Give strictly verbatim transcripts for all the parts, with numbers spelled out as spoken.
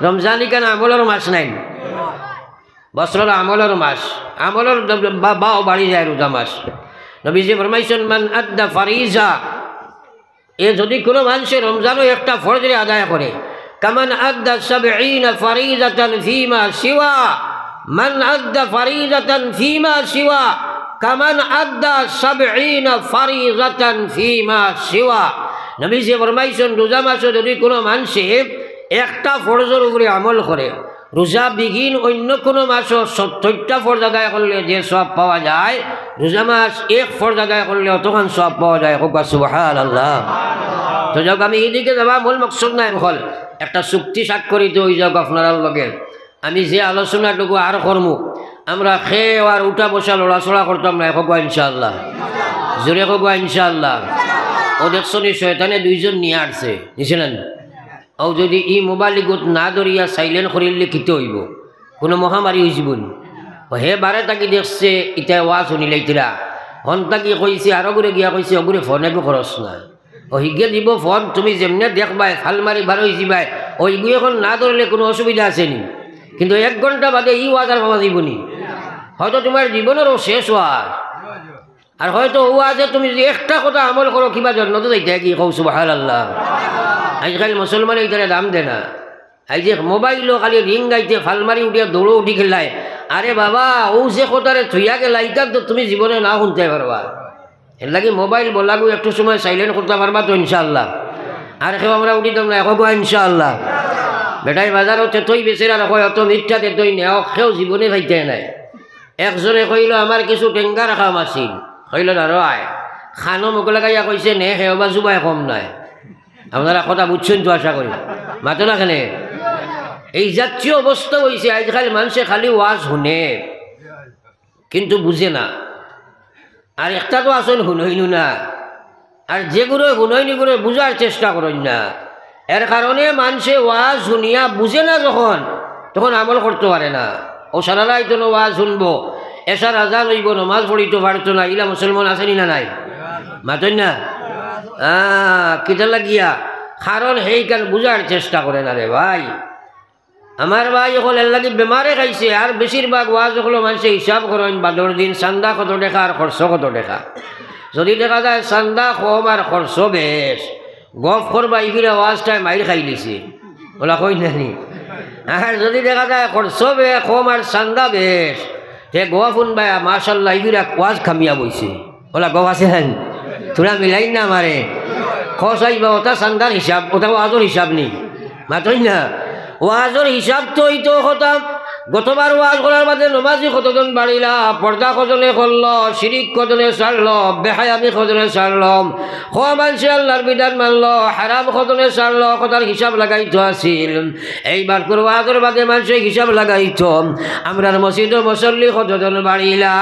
রমজান ইখান আমলর মাস নায়নি, বছরর আমলর মাস, আমলর দ-, বা-, বাও বাড়ি যায় রোজা মাস। নবীজি ফরমাইছইন, "মান আদ্দা ফারিজা", এ যদি কুনু মানষে রমজানো একটা ফরজরে আদায় করে, "কামান আদ্দা সাবঈনা ফারিজাতান ফিমা সিওয়া", মান আদ্দা ফারিজাতান ফিমা সিওয়া, কামান আদ্দা সাবঈনা ফারিজাতান ফিমা সিওয়া। নবীজি ফরমাইছইন, রোজা মাসো যদি কুনু মানষে একটা ফরজর উপরে আমল করে, রোজা বিগিন অইন্য কুনু মাসো সত্তইরটা ফরজ আদায় করলে যে সওয়াব পাওয়া যায়, রোজা মাস এক ফরজ আদায় করলে অতখান সওয়াব পাওয়া যায়। কউক্কা সুবহানাল্লাহ। তো যাউক, আমি ইদিকে যাওয়া মূল মকসদ নায়, অখন একটা চুক্তি স্বাক্ষরিত অইযাউক আপনারার লগে। আমি যে আলোচনাটুকু আর করমু, আমরা কেউ আর উঠা বসা লড়াচড়া করতাম নায়, কউক্কা ইনশাআল্লাহ। জোরে কউক্কা ইনশাআল্লাহ। অউ দেখছোনি, শয়তানে দুইজন নিয়া আইছে, নিছে না নি? অউ যদি ই মোবাইল ইগুত না ধরিয়া silent করিলে কিতা অইবো? কুনু মহামারী অইযিবো নি? অউ হে বারে থাকি দেখছে, ইতায় ওয়াজ হুনিলাইতরা। হন থাকি কইছে, আরগুরে গিয়া কইছে, "অগুরে ফোন এগু করস না।" অউ হিগে দিবো ফোন, তুমি যেমনে দেখবায়, ফাল মারি বার অইযিবায়। অউ ইগু অখন না ধরলে কুনু অসুবিধা আছে নি? কিন্তু এক ঘন্টা বাদে ই ওয়াজ আর পাওয়া যাইবো নি? হয়তো তুমার জীবনরও শেষ ওয়াজ। আর হয়তো অউ ওয়াজে তুমি যদি একটা কথা আমল করো, কিবা জন্নতো যাইতায় গি, কও সুবহানাল্লাহ। আইজকাইল মুসলমানে ইতারে দাম দেয় না। আইজ এক মোবাইলো খালি রিং আইতে ফাল মারি উঠিয়া দৌড়ো উঠি খেলায়। আরে বাবা, অউ যে কথারে থইয়া গেলা, ইখান তো তুমি জীবনে না হুনতায় পারবা। এরলাগি মোবাইল বলাগু একটু সময় silent করতা পারবা তো ইনশাআল্লাহ? আর কেউ আমরা উঠিতাম নায়, কউক্কা ইনশাআল্লাহ। বেটায় বাজারো তেতই বেচের আর কয়, "অত মিঠা তেতই নেও, কেউ জীবনে পাইতায় নায়।" একজনে কইলো, "আমার কিছু টেঙ্গার কাম আছিল।" কইলো, "না রে আয়।" কানো মুখ লাগাইয়া কইছে, "নে, হে ওবা জুবায় কম নায়।" আপনারা কথা বুঝছইন তো আশা করি, মাতো না কেনে? এই জাতীয় অবস্থা অইছে, আইজকাইল মানষে খালি ওয়াজ হুনে, কিন্তু বুঝে না। আর একটা তো আছইন হুনইনউ না, আর যেগুরে হুনইন ইগুরে বুঝার চেষ্টা করইন না। এর কারণে মানষে ওয়াজ হুনিয়া বুঝে না যখন, তখন আমল করতো পারে না। অউ সারা রাইত অনো ওয়াজ হুনবো, এশার আজান অইবো, নমাজ পড়িতো পারতো না, ইলা মুসলমান আছেনি না নাই? মাতইন না? আহ, কিতা লাগিয়া? কারণ হেইখান বুঝার চেষ্টা করে না রে ভাই। আমার ভাই অকল এরলাগি বেমারে খাইছে, আর বেশিরভাগ ওয়াজ অকলো মানষে হিসাব করইন, বাদর দিন চান্দা কত টেকা আর খরচ কত টেকা। যদি দেখা যায় চান্দা কম আর খরচ বেশ, গফ করবা ইফিরা ওয়াজটায় মাইর খাইলিছে, অলা কইন না নি? আর যদি দেখা যায় খরচ বে-, কম আর চান্দা বেশ, তে গফ হুনবায়, মাশাআল্লাহ, ইফিরা ওয়াজ কামিয়াব অইছে। অলা গফ আছে না নি? থুড়া মিলাইন না আমারে। কও চাইন বা, অটা চান্দার হিসাব, অটা ওয়াজর হিসাব নি? মাতইন না। ওয়াজর হিসাব তো অইতো কথা। গতবার ওয়াজ করার বাদে নমাজি কতজন বাড়িলা, পর্দা কতজনে করলো, শিরিক কতজনে ছাড়লো, বেহায়ামি কতজনে ছাড়লো। কও মানষে আল্লার বিধান মানলো, হারাম কতজনে ছাড়লো, কথার হিসাব লাগাইতো আছিল। এইবার কুর ওয়াজর বাদে মানষে হিসাব লাগাইতো, আমরার মসজিদো মুসল্লি কতজন বাড়িলা,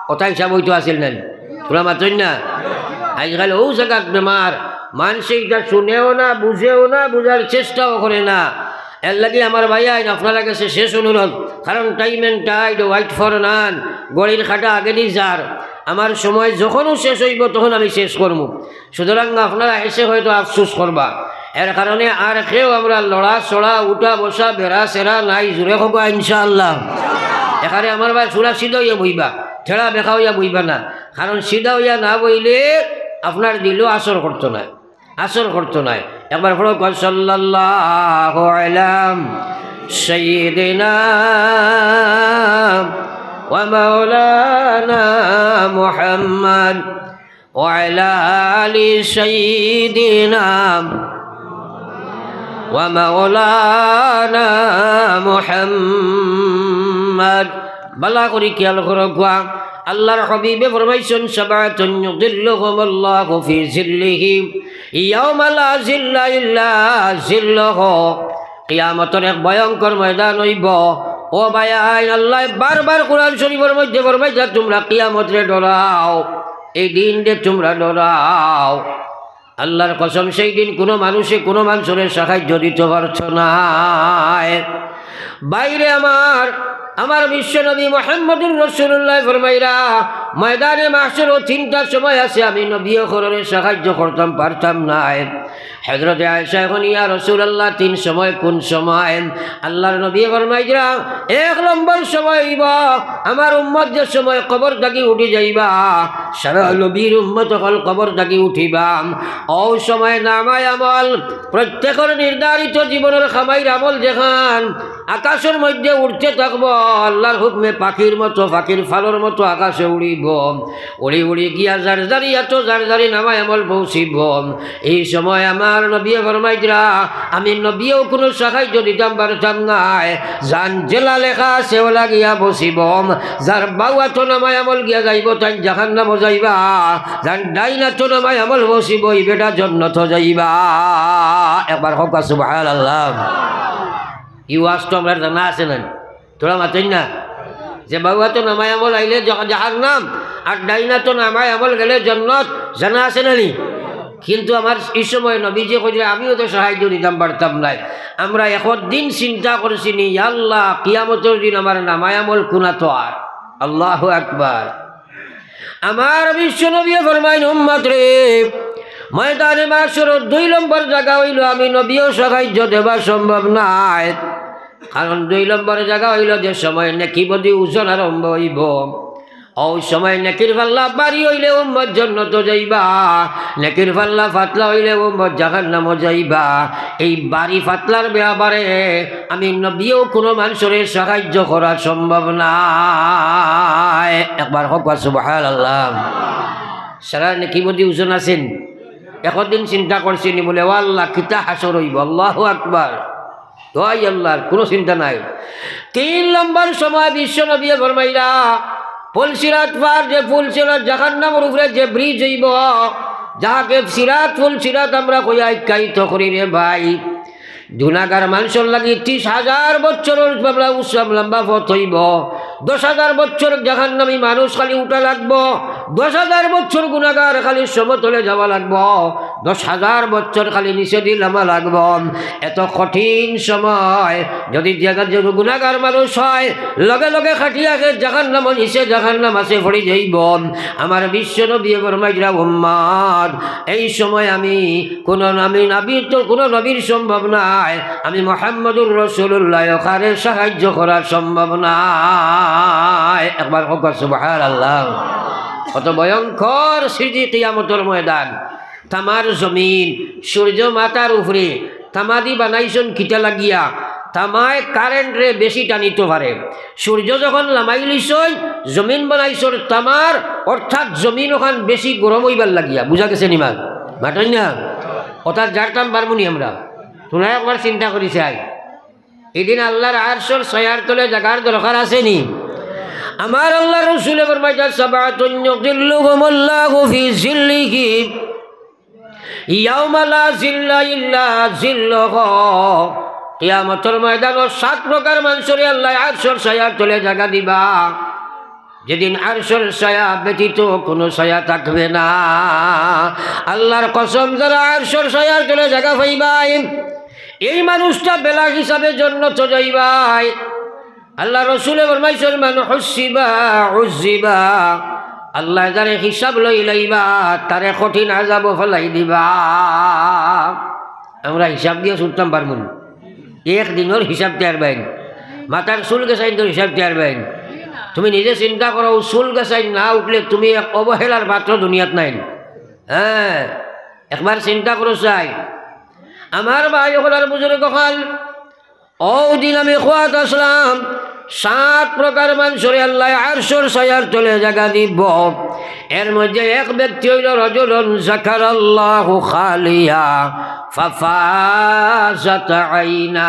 অটা হিসাব অইতো আছিল না নি? থুড়া মাতইন না। আইজকাইল অউ জাগাত বেমার, মানষে ইটা হুনেও না, বুঝেও না, বুঝার চেষ্টাও করে না। এরলাগি আমার ভাইয়াইন, আপনারার গেছে শেষ অনুরোধ, কারণ time and tide wait for none, ঘড়ির কাটা আগেদি যার। আমার সময় যখনউ শেষ অইবো, তখন আমি শেষ করমু। সুতরাং আপনারা এসে হয়তো আফসোস করবা। এর কারণে আর কেউ আমরা লড়াচড়া, উঠা বসা, বেড়া সেরা নাই, জোরে কউক্কা ইনশাআল্লাহ। এখানে আমার ভাই থুড়া সিধা অইয়া বইবা, ঠেড়া বেঁকা অইয়া বইবা না। কারণ সিধা অইয়া না বইলে আপনার দিলো আসর করতো নায়, আসর করতো নায়। একবার পড়ো, সাল্লাল্লাহু আলা সাইয়্যিদিনা ওয়া মাওলানা মুহাম্মদ ওয়া আলা আলি সাইয়্যিদিনা ওয়া মাওলানা মুহাম্মদ। ভালা করি খেয়াল করউক্কা, আল্লার হাবিবে ফরমাইছইন, "সাবআতুন ইউযিল্লুহুমুল্লাহু ফি জিল্লিহি ইয়াওমা লা জিল্লা ইল্লা জিল্লুহু।" কিয়ামতর এক ভয়ঙ্কর ময়দান অইবো। ও ভাইয়াইন, আল্লায় বারবার কুরআন শরীফর মধ্যে ফরমাইতা, "তুমরা কিয়ামতরে ডরাও, এই দিনরে তুমরা ডরাও।" আল্লার কসম, সেই দিন কুনু মানষে কুনু মানষরে সাহায্য দিতো পারতো নায়। ভাইরে আমার, আমার বিশ্ব নবী মুহাম্মদুর রাসূলুল্লায় ফরমাইরা, ময়দানে মাহশরো তিনটা সময় আছে, আমি নবী অকলরে সাহায্য করতাম পারতাম নায়। হযরতে আয়েশায় কইন, "ইয়া রাসূলুল্লাহ, তিন সময় কুন সময়?" আল্লাহর নবীয়ে ফরমাইরা, "এক নম্বর সময় অইবো আমার উম্মত যে সময় কবর থাকি উঠি যাইবা, সারা নবীর উম্মত অকল কবর থাকি উঠিবা, অউ সময় নামায়ে আমল, প্রত্যেকর নির্ধারিত জীবনর কামাইর আমল যেখান আকাশর মধ্যে উড়তে থাকবো, আল্লাহর হুকুমে পাখির মতো, পাখির ফালর মতো আকাশে উড়িবো, উড়ি উড়ি গিয়া যার যার ইয়াতো যার যার নামায়ে আমল পৌঁছিবো।" এই সময় আমার নবীয়ে ফরমাইরা, আমি নবীয়েও কুনু সাহায্য দিতাম পারতাম নায়। যান যেলা লেখা আছে ওলা গিয়া বসিবো। যার বাউ আতো নামায়ে আমল গিয়া যাইবো, তাইন জাহান্নামো যাইবা। যান ডাইন আতো নামায়ে আমল বসিবো, ই বেটা জন্নতো যাইবা। একবার কউক্কা সুবহানাল্লাহ। ই ওয়াজ তো আমরার জানা আছে না? থুড়া মাতইন না। যে বাউ আতো নামায়ে আমল আইলে জা-, জাহান্নাম, আর ডাইন আতো নামায়ে আমল গেলে জন্নত, জানা আছে না নি? কিন্তু আমার ই সময় নবীজি কইরা, "আমিও তো সাহায্য দিতাম পারতাম নায়।" আমরা একদিন চিন্তা করছি নি, "ইয়া আল্লাহ, কিয়ামতর দিন আমার নামায়ে আমল কুনাতো আর?" আল্লাহু আকবার। আমার বিশ্ব নবীয়ে ফরমাইন, "উম্মত রে, ময়দানে মাশরর দুই নম্বর জাগা অইলো আমি নবীয়েও সাহায্য দেওয়া সম্ভব নায়।" কারণ দুই নম্বর জাগা অইলো যে সময় নেকি বদি ওজন আরম্ভ অইবো, অউ সময় নেকির পাল্লা ভারি অইলে উম্মত জন্নতো যাইবা, নেকির পাল্লা পাতলা অইলে উম্মত জাহান্নামো যাইবা। এই ভারি পাতলার ব্যাপারে আমি নবীয়েও কুনু মানষরে সাহায্য করা সম্ভব নায়। একবার কউক্কা সুবহানাল্লাহ। সারা নেকি বদি ওজন আছে নি? একদিন চিন্তা করছি নি বুলে, "ও আল্লাহ, কিতা হাশর অইবো?" আল্লাহু আকবার। দোয়াই আল্লাহর, কুনু চিন্তা নাই। তিন নম্বর সময় বিশ্ব নবীয়ে ফরমাইরা, পুলসিরাত পার, যে পুলসিরাত জাহান্নামর উপরে যে ব্রিজ অইবো, যাহাকে সিরাত, পুলসিরাত আমরা কইয়া আখ্যায়িত করি রে ভাই। গুনাগার মানষর লাগি ত্রিশ হাজার বছরর লম্বা উৎসব লম্বা পথ অইবো। দশ হাজার বছর জাহান্নামী মানুষ খালি উঠা লাগবো, দশ হাজার বছর গুনাগার খালি সমতলে যাওয়া লাগবো, দশ হাজার বছর খালি নিচেদি লামা লাগবো। এত কঠিন সময়, যদি জাগা-, যে গুনাগার মানুষ হয়, লগে লগে খাটিয়াকে জাহান্নামো নিচে জাহান্নাম আছে পড়ি যাইবো। আমার বিশ্ব নবীয়ে ফরমাইরা, উম্মত, এই সময় আমি কুনু নবী, নবীর তো কুনু নবীর সম্ভব নায়, আমি মুহাম্মদুর রাসূলুল্লাহ অখারে সাহায্য করা সম্ভব নায়। একবার কউক্কা সুবহানাল্লাহ। কত ভয়ঙ্কর সিজি কিয়ামতর ময়দান। তামার জমিন, সূর্য মাথার উপরে, তামাদি বানাইছইন কিতা লাগিয়া? তামায় কারেন্টরে বেশি টানিতো পারে। সূর্য যখন লামাইলিছইন, জমিন বানাইছইন তামার, অর্থাৎ জমিন অখান বেশি গরম অইবার লাগিয়া। বুঝা গেছে নি মাত? মাতইন না? অতার জারতাম পারমু নি আমরা? থুড়া একবার চিন্তা করি চাই। ইদিন আল্লাহর আরশর ছায়ার তলে জাগার দরকার আছে নি? আমার আল্লাহর রসুলে ফরমাইছইন, "সাবাতুন ইউযিল্লুহুমুল্লাহু ফি জিল্লিহি ইয়াওমা লা জিল্লা ইল্লা জিল্লুহু।" কিয়ামতর ময়দানো সাত প্রকার মানষরে আল্লায় আরশর ছায়ার তলে জাগা দিবা। যেদিন আরশর ছায়া ব্যতীত কুনু ছায়া থাকবে না। আল্লাহর কসম, যারা আরশর ছায়ার তলে জাগা পাইবায়, এই মানুষটা বেলা হিসাবে জন্নতো যাইবায়। আল্লাহর রসুলে ফরমাইছইন, "মান হুসিবা উজ্জিবা।" আল্লায় যারে হিসাব লইলাইবা, তারে কঠিন আজাবো ফালাই দিবা। আমরা হিসাব দিয়া ছুটতাম পারমু নি? এক দিনর হিসাব টের পাইন, মাথার চুল গেছাইন তো হিসাব টের পাইন। তুমি নিজে চিন্তা করো, চুল গেছাইন না উঠলে তুমি এক অবহেলার পাত্র দুনিয়াত নাইন। হ্যাঁ, একবার চিন্তা করো চাই। আমার ভাই অকল আর বুজুর্গ অকল, অউ দিন আমি কওয়াত আছলাম, সাত প্রকার মানষরে আল্লায় আরশর ছায়ার তলে জাগা দিবো। এর মধ্যে এক ব্যক্তি অইলো রাজুলুন যাকারাল্লাহু খালিয়া ফাফাজাত আইনা।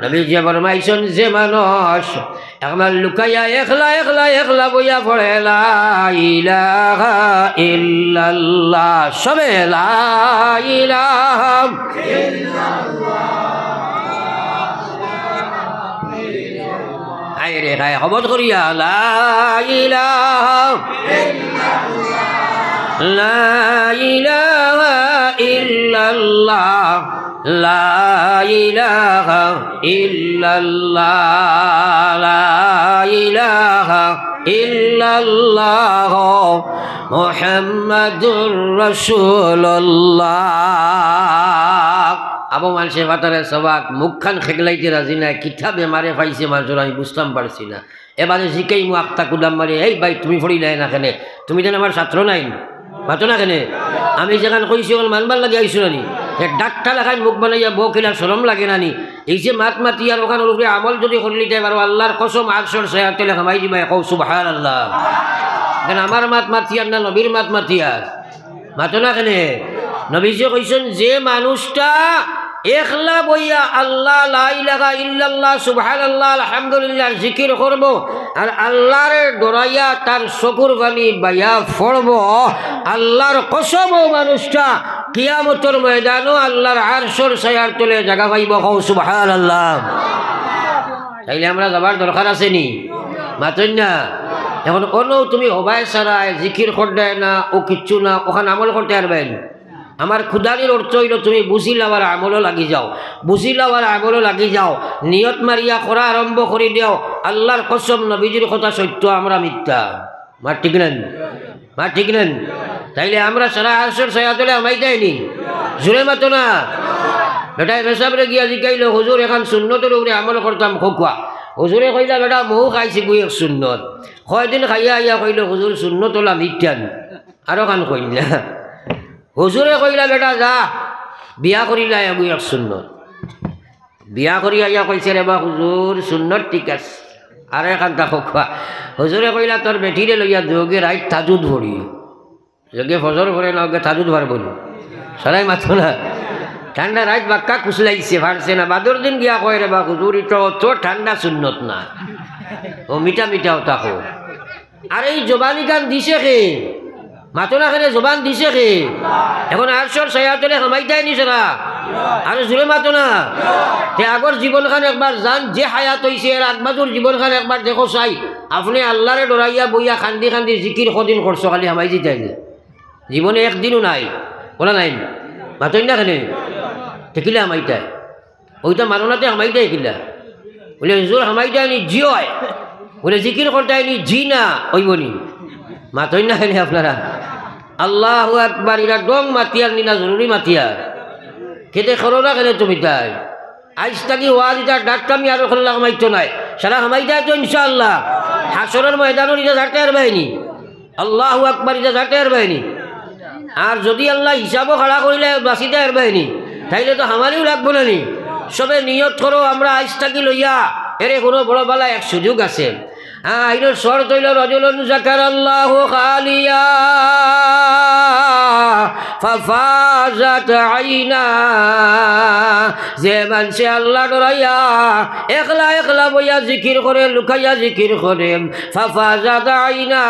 নবীজি ফরমাইছইন, যে মানুষ একবার লুকাইয়া একলা, একলা, একলা বইয়া পড়ে, লা ইলাহা ইল্লাল্লাহ। সবে লা ইলাহা। হায় রে হায়, হবত করিয়া, লা ইলাহা, লা ইলাহা ইল্লাল্লাহ। লা ইলাহা ইল্লাল্লাহ, লা ইলাহা ইল্লাল্লাহ, মুহাম্মাদুর রাসূলুল্লাহ। আবু মানষে ফাতারে সবাক মুখখান খেগলাইতে রাজি নায়, কিতা বেমারে পাইছে মানষর আমি বুঝতাম পারছি না। এবারে জিকাইমু আখতা কুদাম মারি, "এই ভাই, তুমি পড়িলায় না কেনে? তুমি যেন আমার ছাত্র নাইন, মাতো না কেনে? আমি যেখান কইছি, ওখান মানবার লাগি আইছো না নি?" হে ডাক্তার লাখান মুখ বানাইয়া বউকিলা শরম লাগে না নি? এই যে মাত মাতিয়ার, ওখান উপরে আমল যদি করিলিতায় পারো, আল্লাহর কসম, আরশর ছায়ার তলে হামাই দিবায়, কও সুবহানাল্লাহ। কেন আমার মাত মাতিয়ার না নবীর মাত মাতিয়ার? মাতো না কেনে? নবীজি কইছইন, যে মানুষটা একলা বইয়া আল্লাহ, লা ইলাহা ইল্লাল্লাহ, সুবহানাল্লাহ, আলহামদুলিল্লাহ জিকির করবো, আর আল্লাহরে ডরাইয়া তার চকুর পানি বাইয়া পড়বো, আল্লাহর কসম, ও মানুষটা কিয়ামতর ময়দানো আল্লাহর আরশর ছায়ার তলে জাগা পাইবো। কও সুবহানাল্লাহ। তাইলে আমরা যাবার দরকার আছে নি? মাতইন না। এখন অনো তুমি হবায় সারায়, জিকির করতায় না, ও কিচ্ছু না, ওখান আমল করতায় পারবায় নি? আমার খুদানির অর্থ অইলো তুমি বুঝিলাও আর আমলো লাগি যাও, বুঝিলাও আর আমলো লাগি যাও, নিয়ত মারিয়া করা আরম্ভ করি দেও। আল্লাহর কসম, নবীজির কথা সত্য, আমরা মিথ্যা। মাত ঠিক না নি? মাত ঠিক না নি? তাইলে আমরা সারা আরশর ছায়ার তলে হামাইতায় নি? জোরে মাতো না। বেটায় মেসাবরে গিয়া জিকাইলো, "হুজুর, এখান সুন্নতর উপরে আমল করতাম, কউক্কা।" হুজুরে কইলা, "বেটা, মউ খাইছি গু এক সুন্নত।" কয়দিন খাইয়া আইয়া কইলো, "হুজুর, সুন্নত অলা মিথ্যা নি।" আরো খান কইন না। হুজুরে কইলা, "বেটা, যা, বিয়া করিলায় গু এক সুন্নত।" বিয়া করি আইয়া কইছে, "রে বা হুজুর, সুন্নত ঠিক আছে।" আরো এখান তা কউক্কা। হুজুরে কইলা, "তোর বেটিরে লইয়া দুয়োগে রাইত তাহাজ্জুদ পড়ি।" যেগে ফজর পড়ে না, ওগে তাহাজ্জুদ পারবো নি? সারায় মাতো না। ঠান্ডা রাইত বাক্কা কুছলাইছে, পারছে না। বাদর দিন গিয়া কয়, "রে বা হুজুর, ইটা অত ঠান্ডা সুন্নত না। ও মিঠা মিঠা অতা কও।" আর এই জবানি গান দিছে কে? মাতো না কেনে, জবান দিছে কে? এখন আরশর ছায়ার তলে হামাইতায় নি সারা? আরো জোরে মাতো না। তে আগর জীবনখান একবার যান, যে হায়াত অইছে, এর আগবাজুর জীবনখান একবার দেখো চাই। আপনে আল্লাহরে ডরাইয়া বইয়া কান্দি কান্দি জিকির কদিন করছো, খালি হামাই দিতায় নি? জীবনে একদিনও নাই, বলা নাই নি? মাতইন না কেনে? তে কিলা হামাইতায়? ওইটা মারণাতে হামাইতায় কিলা? বলে, "হুজুর হামাইতায় নি?" "জি অয়।" বলে, "জিকির করতায় নি?" "জি না।" অইবো নি? মাতইন না কেনে আপনারা? আল্লাহু আকবার, ইরা ঢং মাতিয়ার নি না জরুরি মাতিয়ার? কেতে করো না কেনে তুমি তাই? আইজ থাকি ওয়াজ ইটা ডাকতাম, আমি আরো খোল্লা হামাইতো নায়। সারা হামাইতায় তো ইনশাআল্লাহ। হাশরর ময়দানো ইটা ঝাড়তায় পারবায় নি? আল্লাহু আকবার, ইটা ঝাড়তায় পারবায় নি? আর যদি আল্লায় হিসাবো খাড়া করিলায়, বাঁচিতায় পারবায় নি? তাইলে তো হামাইলিও লাগবো না নি? সবে নিয়ত করো, আমরা আইজ থাকি লইয়া এরে কুনু বড় বালা এক সুযোগ আছে। হ্যাঁ, ইনো শর্ত অইলো, "রাজুলুন যাকারাল্লাহু খালিয়া ফাফাজাত আইনা।" যে মানষে আল্লাহ ডরাইয়া একলা একলা বইয়া জিকির করে, লুকাইয়া জিকির করে, ফাফাজাত আইনা,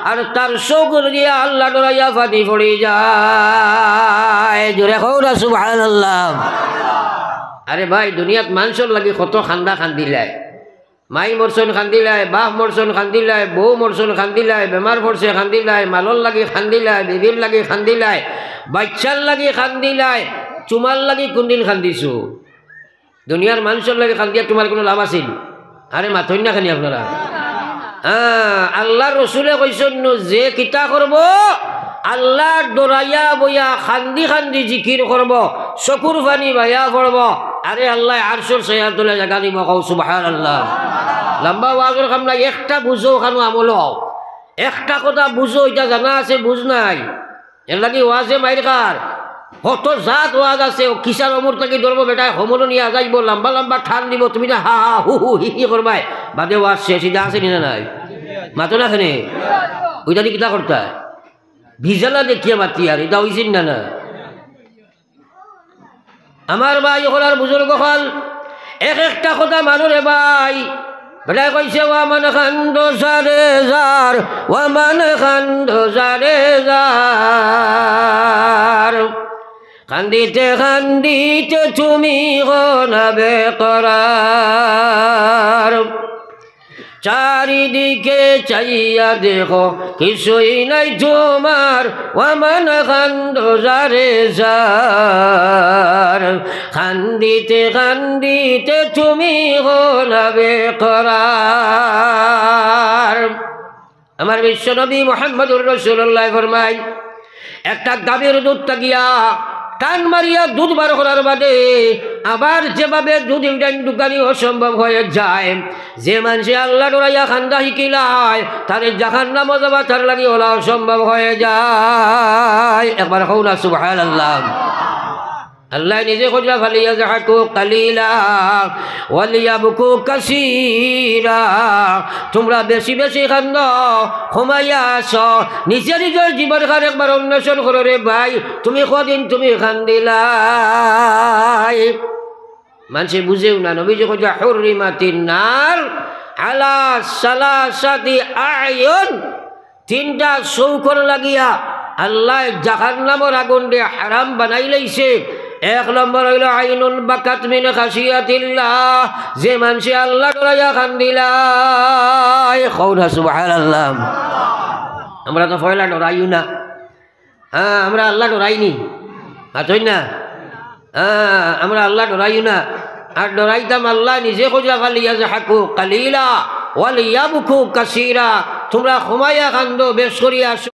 আর তার চকুর দিয়া আল্লাহ ডরাইয়া পানি পড়ি যায়। জোরে কও না সুবহানাল্লাহ। আরে ভাই, দুনিয়াত মানষর লাগি কত কান্দা কান্দিলায়। মাই মরছইন কান্দিলায়, বাপ মরছইন কান্দিলায়, বউ মরছইন কান্দিলায়, বেমার পড়ছে কান্দিলায়, মালর লাগি কান্দিলায়, বিবির লাগি কান্দিলায়, বাইচ্চার লাগি কান্দিলায়, তুমার লাগি কুনদিন কান্দিছো? দুনিয়ার মানষর লাগি কান্দিয়া তুমার কুনু লাভ আছে নি? আরে মাতইন না কেনে আপনারা? হ্যাঁ, আল্লাহর রসুলে কইছইন নু, যে কিতা করবো, আল্লাহ ডরাইয়া বইয়া কান্দি কান্দি জিকির করবো, চকুর পানি বাইয়া পড়বো, আরে আল্লায় আরশর ছায়ার তলে জাগা দিবো, কও সুবহানাল্লাহ। লম্বা ওয়াজর কাম নাই, একটা বুঝো, খানো আমলো অও। একটা কথা বুঝো, ইটা জানা আছে, বুঝ নাই। এর লাগি ওয়াজে মাইর খার। কত জাত ওয়াজ আছে, ও কিসার অমর থাকি ধরবো বেটায়, হমলো নিয়া যাইবো, লম্বা লম্বা টান দিবো, তুমি না হা হা হু হু হি হি করবায়, বাদে ওয়াজ শেষ, ইটা আছে নি না নাই? মাতো না কেনে? ওইটা দি কিতা করতায়? ভিজালা দেখিয়া মাতিয়ার, ইটা অইছে নি না না? আমার ভাই অকল আর বুজুর্গ অকল, এক একটা কথা মানো রে ভাই। বেটায় কইছে, "ওয়ামান খান্দ সারে যার, ওয়ামান খান্দ সারে যার। কান্দিতে কান্দিতে তুমি হো না বেকরার।" চারিদিকে চাইয়া দেখো, কিছুই নাই তোমার, ওমন কান্দো যারে যার। কান্দিতে কান্দিতে তুমি হলা বেকরার। আমার বিশ্বনবী মুহাম্মদুর রাসূলুল্লাহ ফরমায়, একটা গাভীর দুধ থাকিয়া টান মারিয়া দুধ বার করার বাদে আবার যেভাবে দুধ ইউরিন ঢুকানি অসম্ভব হয়ে যায়, যে মানষে আল্লাহ ডরাইয়া কান্দা হিকিলায়, তারে জাহান্নামো যাওয়া তার লাগি অলা অসম্ভব হয়ে যায়। একবার কও না সুবহানাল্লাহ। আল্লায় নিজে কইরা, "ফালিয়াজহাকু কালিলা ওয়ালিয়াবকু কাসীরা।" তোমরা বেশি বেশি কান্দো, কমাইয়া আসো। নিজে নিজর জীবনখান একবার অন্বেষণ করো রে ভাই, তুমি কদিন তুমি কান্দিলায়? মানষে বুঝেও না। নবীজি কইরা, "হুররিমাতিন নার আলা সালাসাতি আ'য়ুন।" তিনটা চউখর লাগিয়া আল্লায় জাহান্নামর আগুনরে হারাম বানাইলাইছে। এক নম্বর অইলো আইনুন বাকাত মিন খাশিয়াতিল্লাহ, যে মানষে আল্লাহ ডরাইয়া কান্দিলায়। কও না সুবহানাল্লাহ। আমরা তো পয়লা ডরাইও না। হ্যাঁ, আমরা আল্লাহ ডরাইনি। মাতইন না? হ্যাঁ, আমরা আল্লাহ ডরাইও না। আর ডরাইতাম আল্লায় নিজে কইরা, "ফালিয়াজহাকু কালিলা ওয়ালিয়াবকু কাসীরা।" তোমরা কমাইয়া কান্দো, বেশ করিয়া